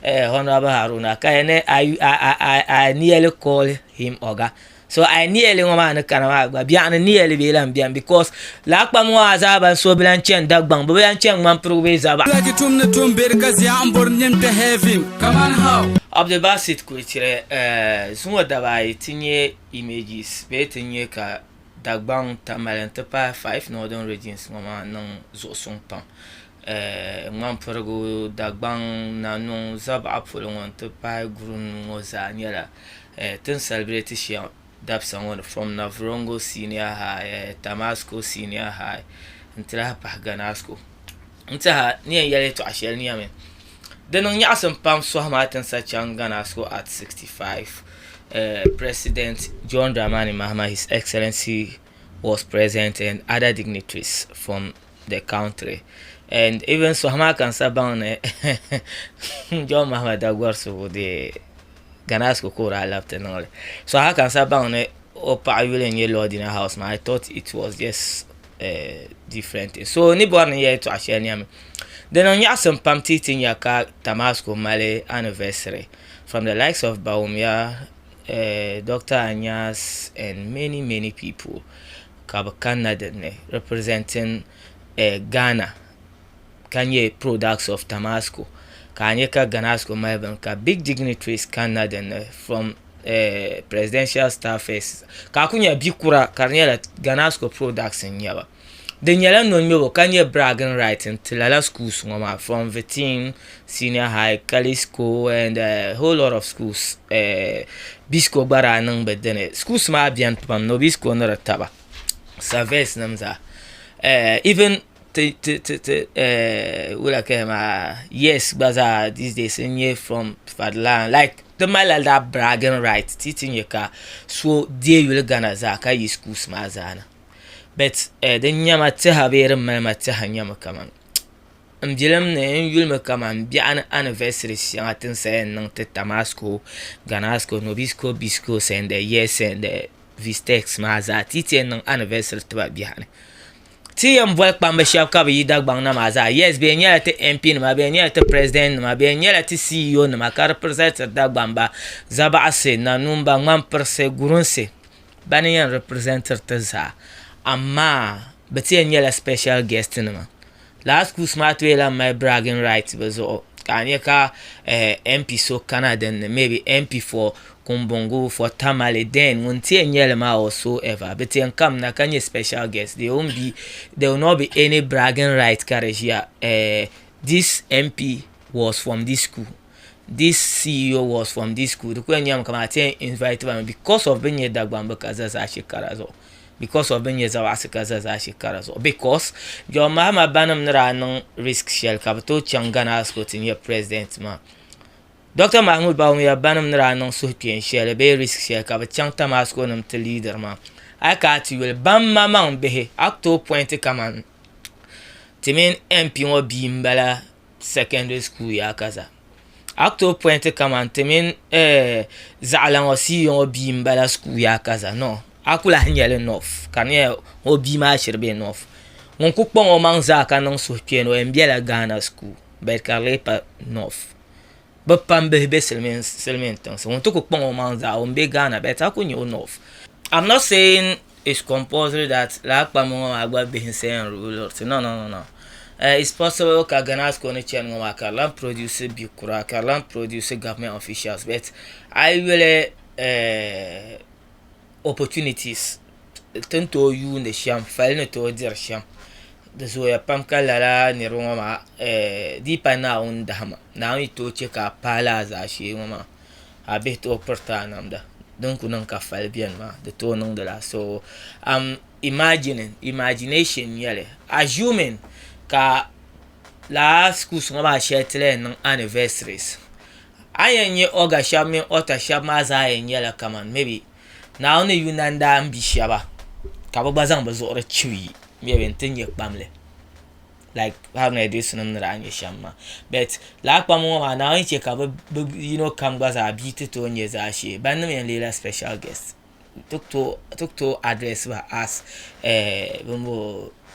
Honorable Haruna ka yɛli ni I nearly call him oga. So I nearly ŋɔ maa ni kana maa gba biɛɣuni nearly bee lan beni because lala kpam ŋɔ maa zaa ban so bi lan chani Dagbaŋ bɛ bi lan chani Ŋmanpirigu bee Zabaɣa. Like tum ni tum beri ka zia n bori nim kpe heaven kaman how? Abdulbasit Kulichire, Zuŋɔ dabaayi ti nyɛ images bee ti nyɛ ka Dagbaŋ, Tamale n-ti pahi Five Northern Regions ŋɔ maa niŋ zuɣusuŋ pam. Ŋmanpirigu, Dagbaŋ, Nanuŋ, Zabaɣa polo ŋɔ n-ti pahi Gurunuu ŋɔ zaa nyɛla ti ni celebrate shɛm dabisa ŋɔ ni from Navrongo Senior High, Tamasco Senior High n-ti lahi pahi Ghanasco. N tiɛha ni yɛn yɛli yɛltɔɣa shɛli nyɛmi di niŋ nyaɣisim pam sɔhi maa ti ni sa chaŋ Ghanasco at 65 President John Dramani Mahama His Excellency was present and other dignitaries from the country and even sɔhi maa ka n sa baŋ ni John Mahama Dagorisigu di Ghanasco ka o daa labi ti niŋli sɔhi maa ka n sa baŋ ni o paɣa yuli n nyɛ Lordina House maa I thought it was just different thing so ni bɔri ni n yɛli yɛltɔɣa shɛli nyɛmi di niŋ nyaɣisim pam ti yi ti nya ka Tamasco mali anniversary from the likes of Bawumia, Doctor Anyas and many many people ka bɛ kanna dinni representing Ghana ka nyɛ products of Tamasco ka a nya ka Ghanasco mali bini ka big dignitaries kanna dinni from presidential staffers ka a ku nya bi kura ka di nyɛla Ghanasco products n nyɛba di nyɛla no ŋmɛbo ka nyɛ bragging right n ti lala schools ŋɔ maa from Vitin senior high Kalisco and a whole lot of schools Bisco gba daa niŋ bi dini schools maa biɛni pam Nobisco ni di taba Service nim zaa even ti ti ti ti wula ka maa yes gba zaa these days n nyɛ from Fadlan like ti malila that bragging right ti ti nyɛ ka so deei yuli Ghana zaa ka yi schools maa zaa na but din nyɛma tiɛha bee din mali ma tiɛha nyɛmi kaman n bilim ni n yulimi kaman biɛɣuni anniversary shɛŋa ti ni sa yɛn niŋ ti Tamasco, Ghanasco, Nobisco, Biscos and the Yes and the Vistex maa zaa ti ti yɛn niŋ anniversary tiba biɛɣuni. Ti yɛn boli kpamba shɛba ka bɛ yi Dagbaŋ na maa zaa yes bɛ yɛn nyɛla ti MP nima bɛ yɛn nyɛla ti president nima bɛ yɛn nyɛla ti CEO nima ka represent Dagbamba, Zabaɣisi, Nanumba, Ŋmampirisi, Gurunsi. Bani yɛn representiri ti zaa amaa bɛ ti yɛn nyɛla special guest nima. Lala schools maa tooi lahi mali bragging right bɛ zuɣu ka a nya ka MP so kana din ni maybe MP for Kumbungu for Tamale then ŋun ti yɛn nyɛli maa or so ever bɛ ti yɛn kamina ka nyɛ special guest there won't be there will not be any bragging right ka di ʒiya this MP was from this school. This CEO was from this school di ku yɛn nyɛmi kamani a ti yɛn invite ba mi because of bɛ ni nyɛ Dagbamb ka za zaashee kara zuɣu because of bɛ ni nyɛ Zabaɣisi ka za zaashee kara zuɣu because John Mahama banim ni daa niŋ risk shɛli ka bɛ tooi chaŋ Ghana school ti nyɛ president maa Doctor Mahmood Bawumia banim ni daa niŋ suhukpeeni shɛli bee risk shɛli ka bɛ chaŋ Tamasco nim ti leader maa a yi kana ti yuli ban maŋmaŋ bihi a ku tooi point kamani ti mini MP ŋɔ bia m-bala secondary school yaa ka zaa. A ku tooi pointi kamani ti mini zaɣila ŋɔ CEO ŋɔ bia m-bala school yaa ka zaa no a ku lahi nyɛli north ka di nyɛla o bia maa shiri be north. Ŋun ku kpaŋ o maŋ zaa ka niŋ suhukpeeni o yɛn bela Ghana school but ka di lee pa north. Bɛ pam bihi be silimiin tiŋsi ŋun ti ku kpaŋ o maŋ zaa o ni be Ghana but a ku nya o north. I'm not saying it's compulsory that lala kpamba ŋɔ maa gba bihi n-sa yɛn ruleri ti no no no no it's possible ka Ghanasco ni chani ŋɔ maa ka di lahi produce bi kura ka di lahi produce government officials but a yi yuli opportunities ti ni tooi yuundi shɛm fali ni tooi diri shɛm di zooya pam ka lala niriba ŋɔ maa di yi pa Naawuni dahima Naawuni yi tooi che ka a paai lala zaashee ŋɔ maa a bihi tooi piriti a namda din ku niŋ ka fali biɛni maa di tooi niŋdi la so am imagining imagination n nyɛli assuming ka lala schools ŋɔ maa shɛli ti lahi niŋ anniversaries a ni yɛn nyɛ oga shɛba mini ota shɛba maa zaa yɛn nyɛla kaman maybe Naawuni ni yu nandaambi shɛba ka bɛ gba zaŋ bɛ zuɣuri chibi maybe nti nya kpamli. Like Haruna Iddrisu nim ni daa nyɛ shɛm maa but lala kpamba ŋɔ maa Naawuni chɛ ka bɛ yino kam gba zaa bia ti tooi nyɛ zaashee ban nim yɛn leela special guest ti ku tooi address ba as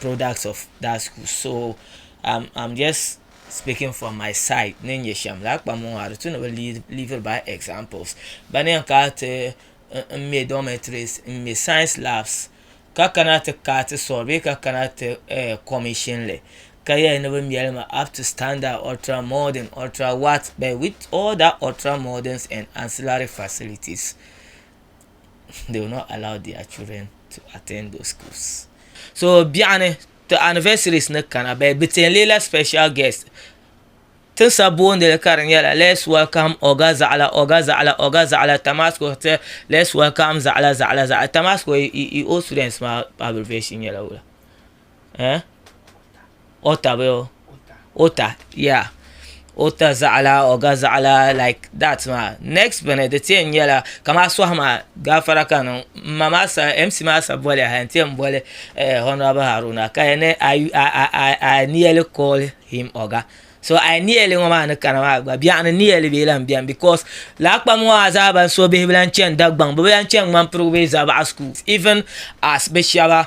products of that school so I'm just. Speaking from my side ni nyɛ shɛm lala kpamba ŋɔ maa di tu ni bi leave by examples. Ba ni yɛn kana ti n me dormitories n me science labs ka kana ti kaati sɔri bee ka kana ti commission li ka yɛli ni bi mɛli mi up to standard ultra modern ultra what but with all that ultra moderns and ancillary facilities they will not allow their children to attend those schools. So biɛɣuni ti anniversaries ni kana but bɛ ti yɛn leela special guest Ti ni sa booni li ka di nyɛla let's welcome Oga Zaɣila, Oga Zaɣila, Oga Zaɣila, Tamasco ti let's welcome Zaɣila, Zaɣila, Zaɣila. Tamasco yi old students maa abbreviation nyɛla wula? Eh? Ota bee o? Ota, yeah. Ota Zaɣila, Oga Zaɣila like that maa. Next bini di ti yɛn nyɛla kamani sɔhi maa gaafara ka niŋ m ma maa sa MC maa sa boliya hali n ti yɛn boli eh, Honourable Haruna ka yɛn ni I, I, I, I nearly call him Oga. So a yi neeli ŋɔ maa ni kana maa gba biɛɣuni neeli bee lan beni because lala kpam ŋɔ maa zaa ban so bihi bi lan chani Dagbaŋ bɛ bi lan chani Ŋmanpirigu bee Zabaɣa school even as bɛ shɛba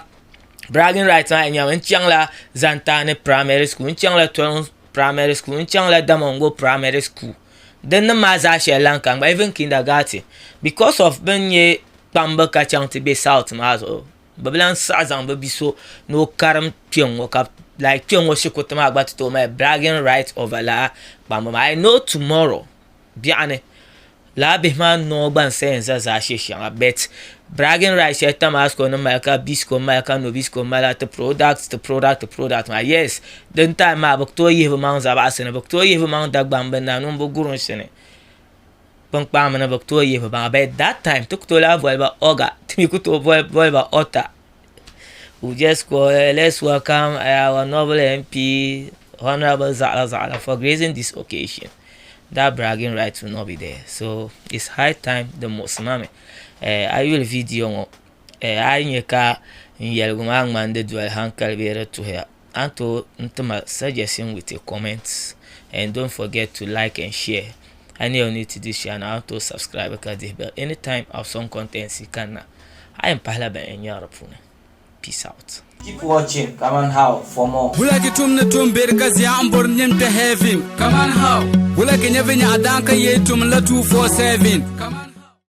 bragging right maa nyɛmi n chaŋla Zantaani primary school n chaŋla Toliŋ primary school n chaŋla Damongo primary school din nim maa zaa shɛli lan kani gba even kindergarten because of bɛ ni nyɛ kpamba ka chaŋ ti be south maa zuɣu Bɛ bi lan saɣi zaŋ bɛ bi so ni o karim kpe ŋ-ŋɔ ka like kpe ŋ-ŋɔ shikuruti maa gba ti tooi mali bragging right over lala kpamba maa. I know tomorrow biɛɣuni lala bihi maa noo gba n-sa yɛn za zaashe shɛŋa but bragging right shɛli Tamasco ni mali ka Bisco mali ka Nobisco mali ti product ti product ti product maa yes din time maa bɛ ku tooi yihi bɛ maŋ zabaɣisi ni bɛ ku tooi yihi bɛ maŋ Dagbaŋ bɛ na ŋun bi gurinsi ni. Kpunkpaŋ mini bɛ ku tooi yihi bi baŋa but that time ti ku tooi lahi boli ba oga ti mi ku tooi boli ba ota we just call let's welcome our noble MP honorable Zaɣila Zaɣila for gracing this occasion that bragging right will not be there so it's high time di muɣisi ma mi a yuli video ŋɔ a yi nyɛ ka n yɛligu maa ŋmani di doli hankali bee di tuhiya a ni tooi n ti ma suggestion with a comment and don't forget to like and share a ni yɛn ni ti di shɛli na a ni tooi subscribe ka dihi bell anytime awesome content yi kanna a yɛn pahila ban yɛn nyari di puuni peace out. Keep watching kaman how for more. Wula ki tum ni tum beri ka zia n bori nyin kpe heaven Kaman how Wula ki nya vinyɛɣu daan ka yee tum la 247 Kaman.